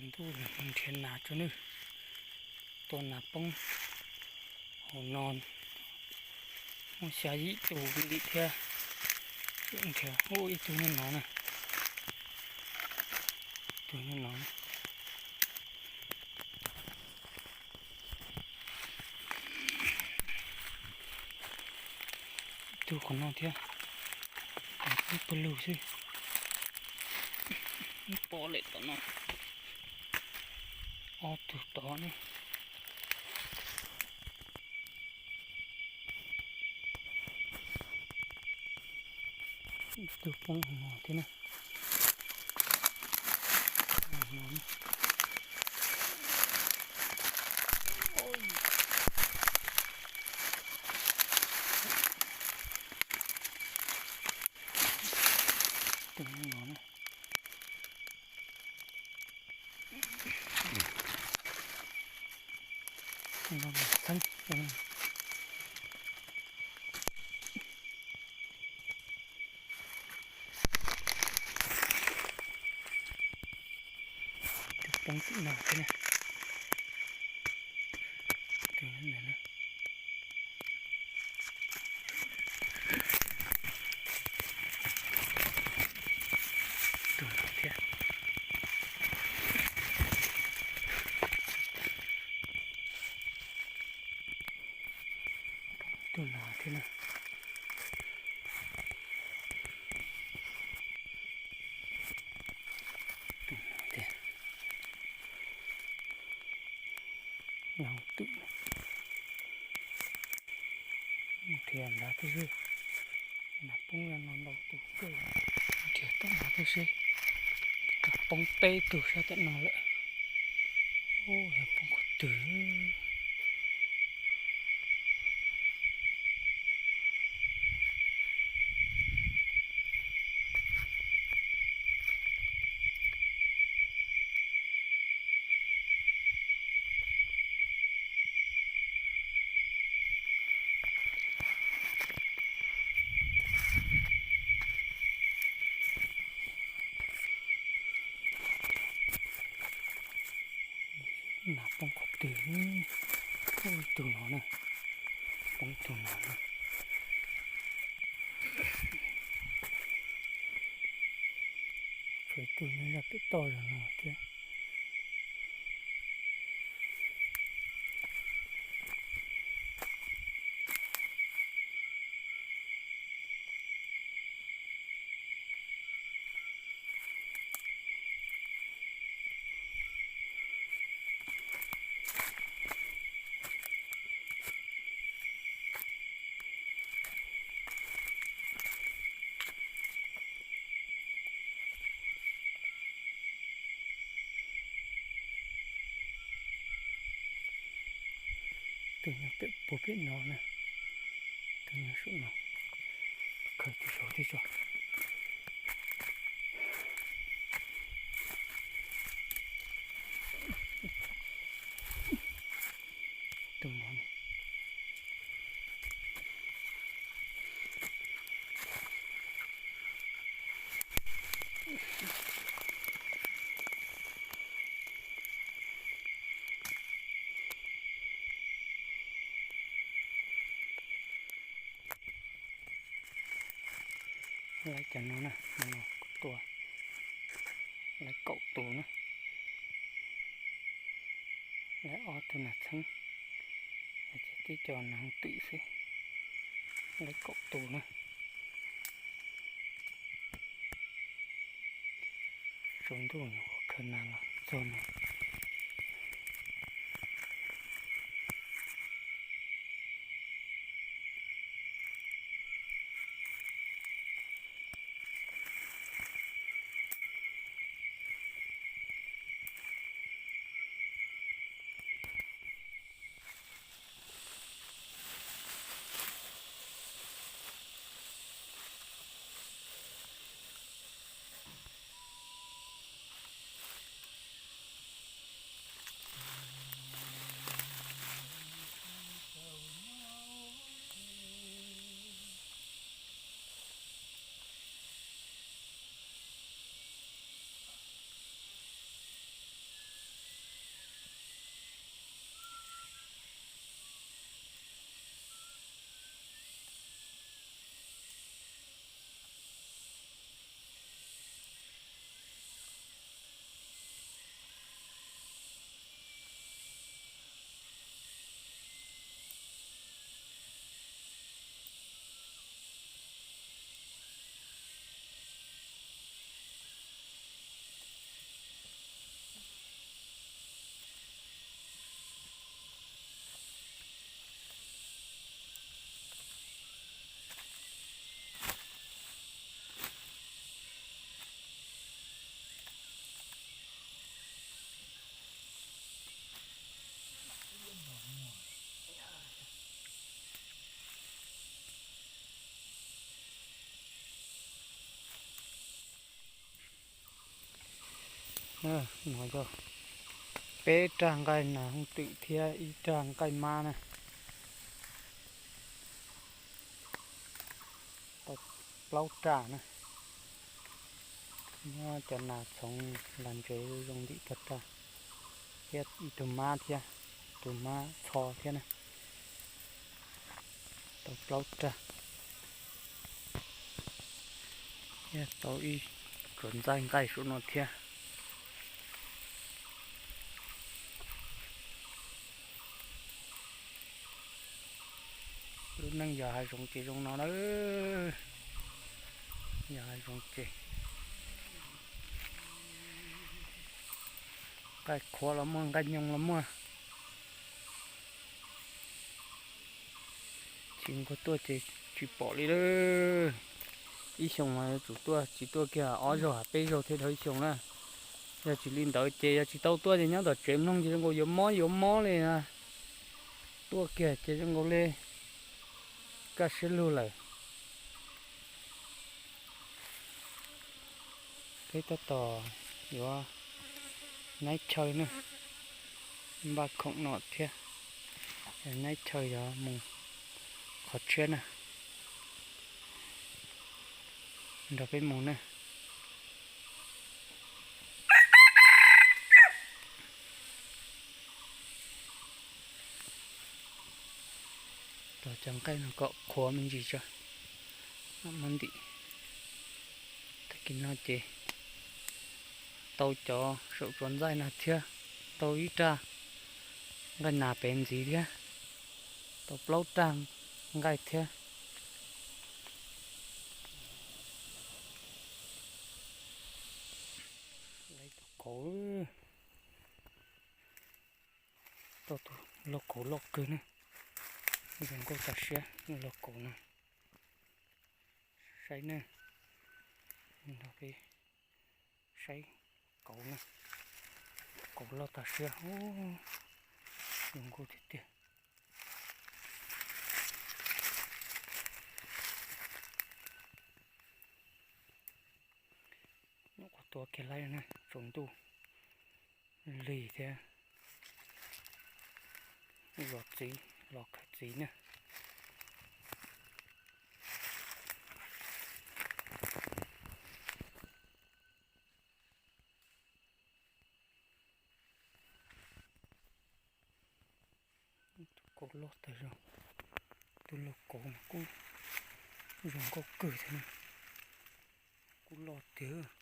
Ntuj, nrhiav nas tso nawb. Tua nas poob hauv no muaj xya yim tus ntim thiab. Nrhiav, ua ib tug nyob no na. Ib tug nyob no na. Ib tug qhov no thiab. Ib pawg lug xwb. Pom lawm tom no. Ob tug tod na. Ib tug poob hauv no thiab na. Tus no na. Txheeb. Tus poob tim no thiab na. Tus no na. Tus no thiab. Tus no thiab na. Tus no thiab. Nyob twm. Nrhiav nrad twb seb, nas poob no ntau tus kawg. Nrhiav tom no twb seb, poob peb tug sab tom no lawm. Ub, yog poob qhov twg? Nas poob qhov twg? Ub, ib tug no na. Poob ib tug no na. Tshuav ib tug nyob zaj pem toj zog no thiab. Tus nyob pem puag pem no na. Tus nyob saum no. Khaws tus saud thiab tso. Tus no. Lawv cov no na, no tua lawv kaum tus na. Lawv ob tug nas txheeb, ces tib co nas hooj twm xwb. Lawv kaum tus na. Tsaus ntuj nyuam qhuav khaws nas los txog no. No yog peb rag nqaij nas hooj twm thiab ib rag nqaij mab na. Tau plaub rag na. Muab cov nas txhoov las ntsev zoo ntim tag rag, thiab ib tug mab thiab, tus mab txho thiab na. Tau plaub rag, thiab tau ib tsuas ntxaij nqaij saum no thiab. Lub neej yog hav zoov ces zoo no na. Yog hav zoov ces nqaij qhuav los muaj, nqaij nyoog los muaj. Tsis nquag tuaj ces tsis pom li lawm. Ib xyoos mas yuav tsum tuaj, tsis tuaj kiag ob zaug peb zaug thiaj dhau ib xyoos na. Yog tsis li ntawd ces yog tsis tau tuaj ces nyob tom tsev mloog ces zoo nkaus yuav mob yuav mob li na. Tuaj kiag ces zoo nkaus li kaj siab lug lawm. Peb tab tom yuav naib chaw na, npaj khoom no thiab. Naib chaw yuav mus qhov tshiab na, nrog peb mus na. Tos cov nqaij no kom qhuav me ntsis tso, muab ntim. Tag kis no ces tau cov saum tsuas ntxaij no thiab, tau ib rag nqaij nas pem ntxiv thiab, tau plaub rag nqaij thiab. Tau tus lauj kaub loj kawg ne, zoo nkauj tas siab lauj kaub no. Saib ne, nrog peb saib kauv na, kauv loj tas siab, zoo nkauj tiag tiag. Nyuam qhuav tua kiag laib na, tsaus ntuj lig thiab, los txiv, los khaws txiv na. Tus kauv loj tas zog, tus lauj kaub no kuj zoo nkauj kawg thiab, kuj loj tiag.